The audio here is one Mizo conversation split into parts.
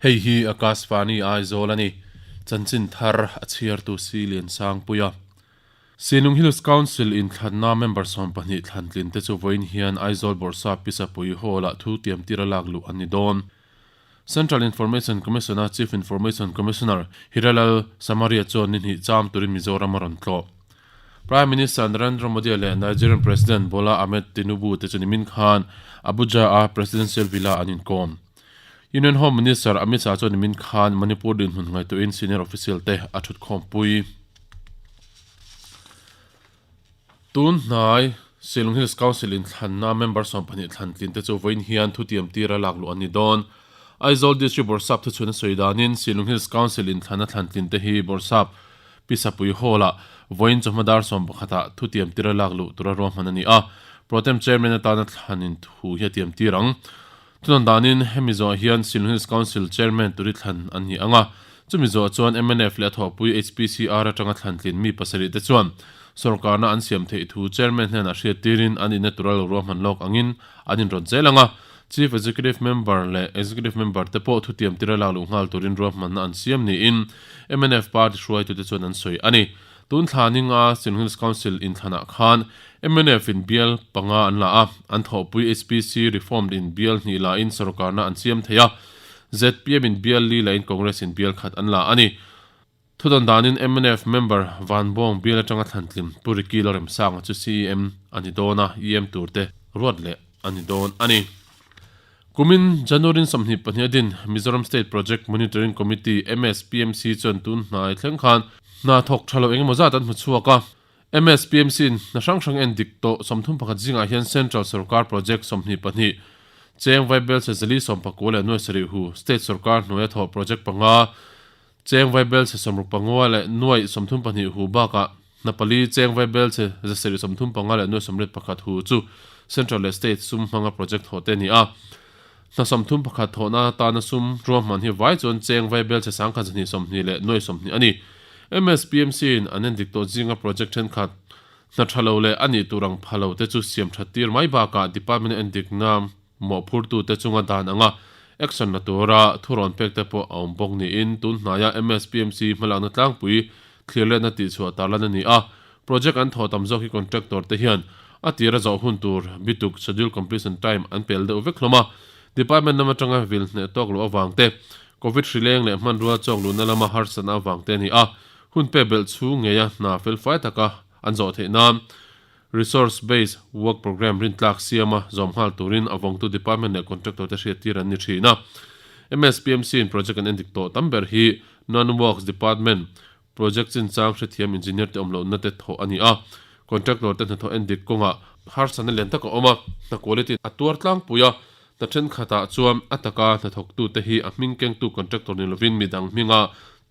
Hei hi Akashvani Aizawl a ni. Chanchin thar a chhiartu Si Liansangpuia. Sinung Hills Council inthlanna member 12 thlantlin te chu vawiin hian Aizawl Bawrhsap Pisapui Hall-ah thu tiamtir a lak luh an ni dawn. Central Information Commission-a Chief Information Commissioner Hiralal Samaria chuan ni hnih cham turin Mizoram a rawn tlawh. Prime Minister Narendra Modi leh Nigerian President Bola Ahmed Tinubu te chu nimin khan Abuja-a Presidential Villa an inkawm. Union Home Minister Amit Shah chuan nimin khan Manipur dinhmun ngaihtuahin senior official te a thutkhawmpui. Tun hnai, Shillong Hills Council inthlanna member 12 thlantlin te chu vawiin hian thutiam tira lak luh an ni dawn. Aizawl District Bawrhsap thuchhuan a sawi danin Shillong Hills Council inthlanna thlantlin te hi Bawrhsap Pisapui Hall-ah vawiin chawhma dar 11 ah thutiam tira lak luh tura ruahman a ni a, Protem Chairman atana thlanin thu hi a tiam tir ang. Thunawn danin hemi zawh hian Shillong Hills Council Chairman turi thlan an ni ang a, chumi zawh chuan mnf leh a thawhpui HPCR atanga thlantlin mi pasarih te chuan sorkarna an siam theih thu Chairman hnenah hriattirin an inna tura lo ruahman lawk angin an inrawt zel ang a, Chief Executive Member leh Executive Member te pawh thutiam tira lak luh nghal turin ruahmanna an siam niin mnf party hruaitute chuan an sawi a ni. Tun thla ninga Shillong Hills Council inthlanah khan mnf in bial panga an la a, an thawhpui HPC Reformed in bial hnih la in sorkarna an siam thei a, zpm in bial li la in Congress in bial khat an la a ni. Thudawn danin mnf member Vanbawng bial atanga thlantlim Pu Ricky Lalremsanga chu CEM a ni dawn a, EM tur te ruat leh a ni dawn a ni. Kumin January 22 a din Mizoram State Project Monitoring Committee, MSPMC, chuan tun hnai thleng khan hna thawk tha lo engemaw zat an hmu chhuak a. MSPMC in hna hrang hrang en dik tawh 31 zingah hian Central Sorkar Project 22, cheng vaibel che zali sawmpakua leh nuai sarih hu, State Sorkar hnuaia thawh Project panga, cheng vaibel che sawmruk pangua leh nuai 32 hu bakah Hna pali cheng vaibel che zasarih 35 leh nuai 81 hu chu Central leh State sum hmanga project thawh te a ni a. Hna 31 thawhna atana sum ruahman hi vai chuan cheng vaibel che sangkhat zahnih 20 leh nuai 20 a ni. MSPMC in an endik tawh zinga project thenkhat hna tha lo leh a nih tur ang pha lo te chu siam that tir mai bakah department endikna mawhphurtute chunga dan anga action la tura thurawn pek te pawh a awm bawk niin tun hnaia MSPMC hmalakna tlangpui thlir letna tihchhuah tarlan a ni a. Project an thawh tam zawk hi contractor te hian a tira zawh hun tur bituk schedule completion time an pel deuh vek hlawm a. Department lam atanga vil hneh tawk loh avang te, Covid hrileng leh hmanrua chawk luhna lama harsatna avang te a ni a. Hun pek belh chhung ngeia hna felfai taka an zawh theih nan Resource Based Work Programme rintlak siama zawm nghal turin a vawngtu department leh contractor te hriattir an ni thin a. MSPMC in project an endik tawh tam ber hi Non-Works Department project chinchang hrethiam engineer te awm lohna te thawh a ni a. Contractor te hnathawh endik kawngah harsatna lian tak a awm a, hna quality a tuar tlangpui a, hna thenkhatah chuan a taka hnathawktute hi a hming kengtu contractor ni lovin midang hminga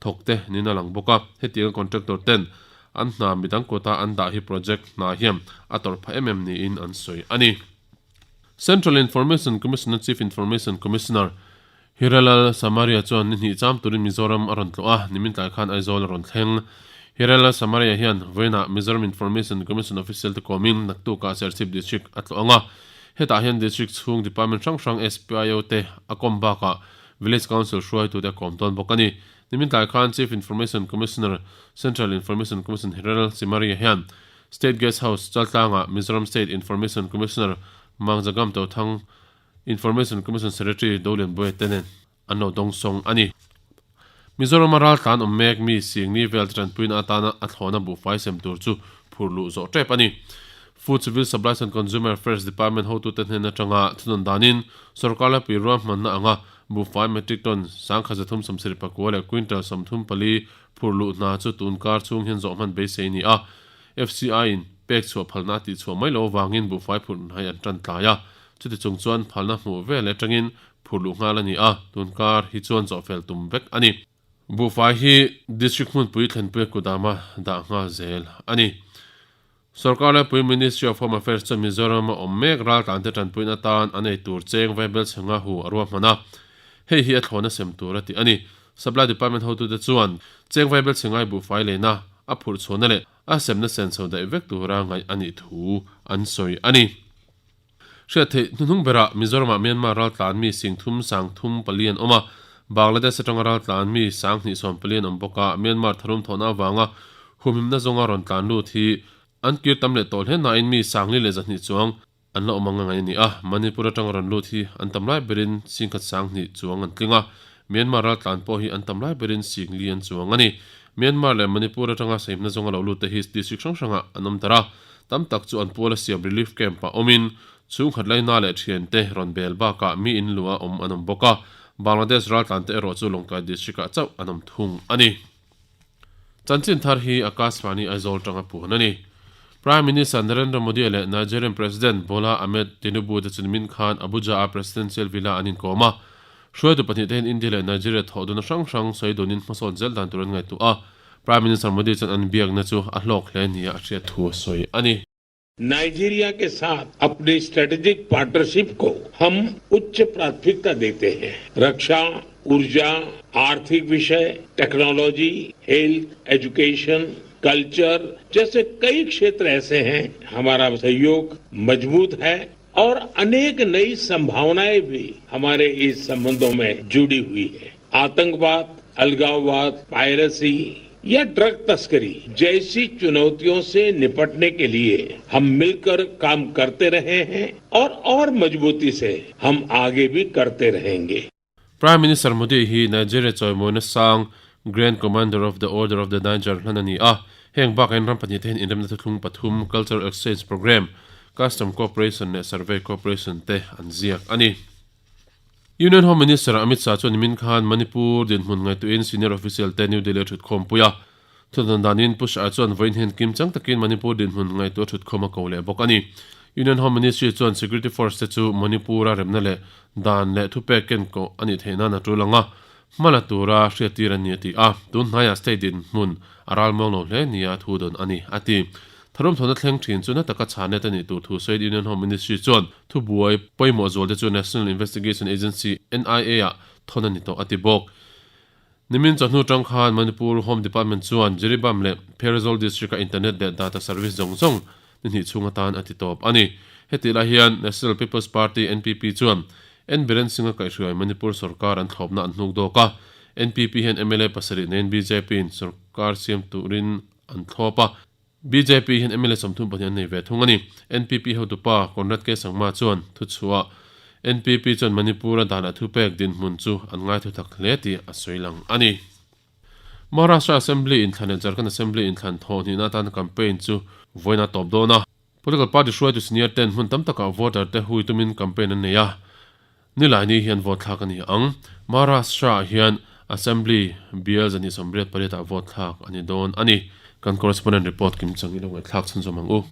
thawkte niin a lang bawk a. Hetianga contractor ten An hna midang kawta an dah hi project hna hian a tawrh phah em em niin an sawi a ni. Central Information Commission-a Chief Information Commissioner Hiralal Samaria chuan ni hnih cham turin Mizoram a rawn tlawh a, nimin tlai khan Aizawl a rawn thleng. Hiralal Samaria hian vawiinah Mizoram Information Commission official te kawmin naktukah Serchhip District a tlawh ang a, hetah hian District chhung department hrang hrang SPIO te a kawm bakah Village Council hruaitute a kawm dawn bawk a ni. Nimin tlai khan Chief Information Commissioner, Central Information Commission Hiral Simaria hian State Guest House Chaltlangah Mizoram State Information Commissioner Mangjagam Tothang, Information Commission Secretary Dolian Buai te nen an lo dawngsawng a ni. Mizorama raltlan awm mek mi Singni vel te tanpuina atana a thlawhna buhfai sem tur chu phur luh zawh tep a ni. Food Civil Supplies and Consumer Affairs Department hotute hnen atanga thunawn danin sorkar lepui ruahmanna anga buhfai metric ton 1374 leh quintal 34 phur luh hna chu tun kar chhung hian zawh hman beisei a ni a. FCI in pek chhuah phalna a tihchhuah mai loh avangin buhfai phurh hnai an tan tlai a. Chuti chung chuan phalna hmuh vel atangin phur luh nghal a ni a, tun kar hi chuan zawhfel tum vek a ni. Buhfai hi District hmunpui thlenpuia kudama dah nghal zel a ni. Sorkar laipui Ministry of Home Affairs chuan Mizoram a awm mek raltlante tanpuina atan an ei tur cheng vaibel chhe nga hu a ruahman a, hei hi a thlawna sem tur a ti a ni. Supply Department hotute chuan cheng vaibel chhe ngai buhfai leina a phurh chhuahna leh a semna senso daih vek tura ngaih a nih thu an sawi a ni. Hriat theih hnuhnung berah Mizoramah Myanmar raltlan mi singthum sangthum pali an awm a, Bangladesh atanga raltlan mi sanghnih sawmpali an awm bawk a, Myanmar tharum thawhna avanga humhimna zawnga rawn tlan lut hi an kir tam leh tawh hle nain mi sangli leh zahnih chuang an la awm ang a ngaih a ni a, Manipur atanga rawn lut hi an tam lai berin singkhat sanghnih chuang an tling a, Myanmar raltlan pawh hi an tam lai berin singli an chuang a ni. Myanmar leh Manipur atanga sahimna zawnga lo lut te hi district hrang hrangah an awm darh a, Tam tak chu an puala siam relief camp ah awmin chhungkhat laina leh thiante rawn bel bakah mi in luah awm an awm bawk a, Bangladesh raltlante erawh chu Lawngtlai district ah chauh an awm thung a ni. Chanchin thar hi Akashvani Aizawl tanga puan a ni. Prime Minister Narendra Modi leh Nigerian President Bola Ahmed Tinubu te chu nimin khan Abuja a Presidential Villa an inkawm a. Hruaitu pahnih te hian India leh Nigeria thawh duna hrang hrang sawi dunin hmasawn zel dan tur an ngaihtuah a. Prime Minister Modi chuan an biakna chu a hlawk hle nia a hriat thu a sawi a ni. Nigeria के साथ अपनी strategic partnership को हम उच्च प्राथमिकता देते हैं। रक्षा, ऊर्जा, आर्थिक विषय, technology, health, education, culture जैसे कई क्षेत्र ऐसे हैं हमारा सहयोग मजबूत है और अनेक नई संभावनाएं भी हमारे इस संबंधों में जुड़ी हुई है। आतंकवाद, अलगाववाद, पायरेसी या ड्रग तस्करी जैसी चुनौतियों से निपटने के लिए हम मिलकर काम करते रहे हैं और और मजबूती से हम आगे भी करते रहेंगे। Prime Minister Modi hi Nigeria chawimawina sang Grand Commander of the Order of the Niger hlan a ni a. Heng bakah hian ram pahnihte hian inremna thuthlung pathum, Cultural Exchange Programme, Custom Cooperation leh Survey Cooperation te an ziak a ni. Union Home Minister Amit Shah chuan nimin khan Manipur dinhmun ngaihtuahin senior official te New Delhi a thutkhawmpui a. Thudawn danin Pu Shah chuan vawiin hian kim chang takin Manipur dinhmun ngaihtuah thutkhawm a ko leh bawk a ni. Union Home Ministry chuan Security Force te chu Manipur-a remna leh dan leh thupek ken kawh a nih theih nan a tul ang a, hma la tura hriattir a ni a ti a, tun hnaiah state dinhmun a ralmuang lo hle nia thu dawn a ni a ti. Tharum thawhna thleng thin chu na taka chhanet a nih tur thu sawiin Union Home Ministry chuan thubuai pawimawh zualte chu National Investigation Agency, NIA, ah thawn a ni tawh a ti bawk. Nimin chawhnu tang khan Manipur Home Department chuan Jiribam leh Pherzawl District-a internet leh data service zawng zawng ni hnih chhung atan a ti tawp a ni. Hetih lai hian National People's Party, NPP, chuan N Biren Singh-a kaihhruai Manipur sorkar an thlawpna an hnuk dawk a. NPP hian mla pasarih neiin BJP-in sorkar siam turin an thlawp a. BJP hian mla 32 an nei ve thung a ni. NPP hotupa Conrad K. Sangma chuan thuchhuah NPP chuan Manipur-a danah thupek dinhmun chu an ngaithu tak hle tih a sawi lang a ni. Maharashtra Assembly inthlan leh Jharkhand Assembly inthlan thawh hnihna atan campaign chu vawiin a tawp dawn a. Political party hruaitu senior ten hmun tam takah voter te hui tumin campaign an nei a. Nilaini hian vote thlak a ni ang. Maharashtra-ah hian Assembly bial 188 ah vote thlak a ni dawn a ni. Kan correspondent report kim chang i lo ngaihthlak chhunzawm ang u.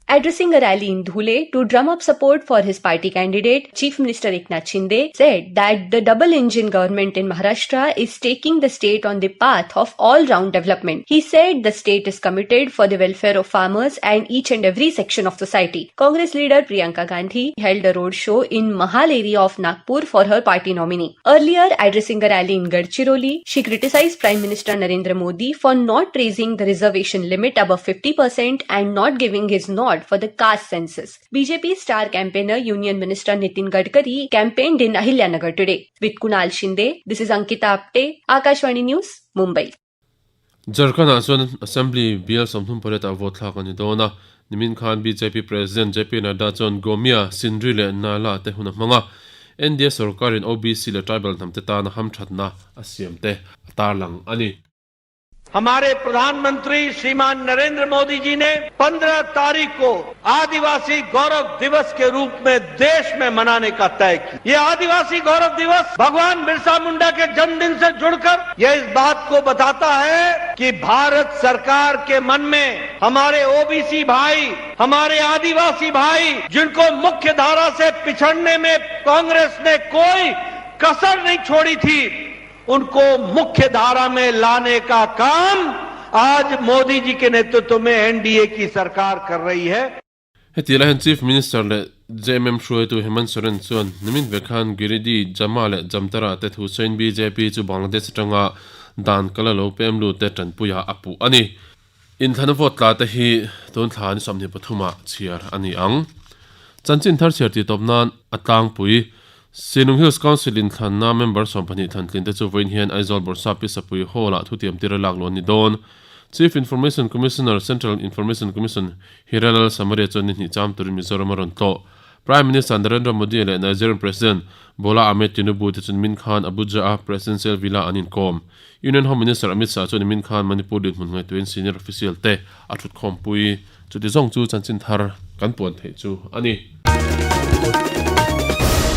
Addressing a rally in Dhule to drum up support for his party candidate, Chief Minister Eknath Shinde said that the double engine government in Maharashtra is taking the state on the path of all round development. He said the state is committed for the welfare of farmers and each and every section of society. Congress leader Priyanka Gandhi held a road show in Mahal area of Nagpur for her party nominee. Earlier, addressing a rally in Gadchiroli, she criticized Prime Minister Narendra Modi for not raising the reservation limit above 50% and not giving his nod for the caste census. BJP star campaigner Union Minister Nitin Gadkari campaigned in Ahilyanagar today. With Kunal Shinde, this is Ankita Apte, Akashvani News, Mumbai. Jharkhand-ah chuan Assembly bial 38 ah vote thlak a ni dawn a. Nimin khan bjp President JP Nadda chuan Gomia, Sindri leh Nala te hun a hmang a. NDA sorkarin OBC leh tribal hnam te tana hamthatna a siam te a tarlang a ni. हमारे प्रधानमंत्री श्रीमान नरेंद्र मोदी जी ने 15 तारीख को आदिवासी गौरव दिवस के रूप में देश में मनाने का तय किया। ये आदिवासी गौरव दिवस भगवान बिरसा मुंडा के जन्मदिन से जुड़कर यह इस बात को बताता है कि भारत सरकार के मन में हमारे ओबीसी भाई, हमारे आदिवासी भाई, जिनको मुख्य धारा से पिछड़ने में कांग्रेस ने कोई कसर नहीं छोड़ी थी, उनको मुख्य धारा में लाने का काम आज मोदी जी के नेतृत्व में एनडीए की सरकार कर रही है। Heti lai hian Chief Minister leh JMM hruaitu Hemant Soren chuan nimin vek khan Giridih, Jama leh Jamtara te thu sawiin bjp chu Bangladesh atanga dan kal a lo pem lut te tanpuiah a puh a ni. Inthlana vote tla te hi tun thla ni 23 ah chhiar a ni ang. Chanchin thar chhiar tih tawp nan a tlangpui. Sinung Hills Council inthlanna member 12 thlantlin te chu vawiin hian Aizawl Bawrhsap Pi Sapui Hall ah thutiam tir a lak luh an ni dawn. Chief Information Commissioner, Central Information Commission, Hiralal Samaria chuan ni hnih cham turin Mizoram a rawn tlawh. Prime Minister Narendra Modi leh Nigerian President Bola Ahmed Tinubu te chu nimin khan Abuja-a Presidential Villa an inkawm. Union Home Minister Amit Shah chu nimin khan Manipur dinhmun ngaihtuahin senior official te a thutkhawmpui. Chuti zawng chu chanchin thar kan puan theih chu a ni.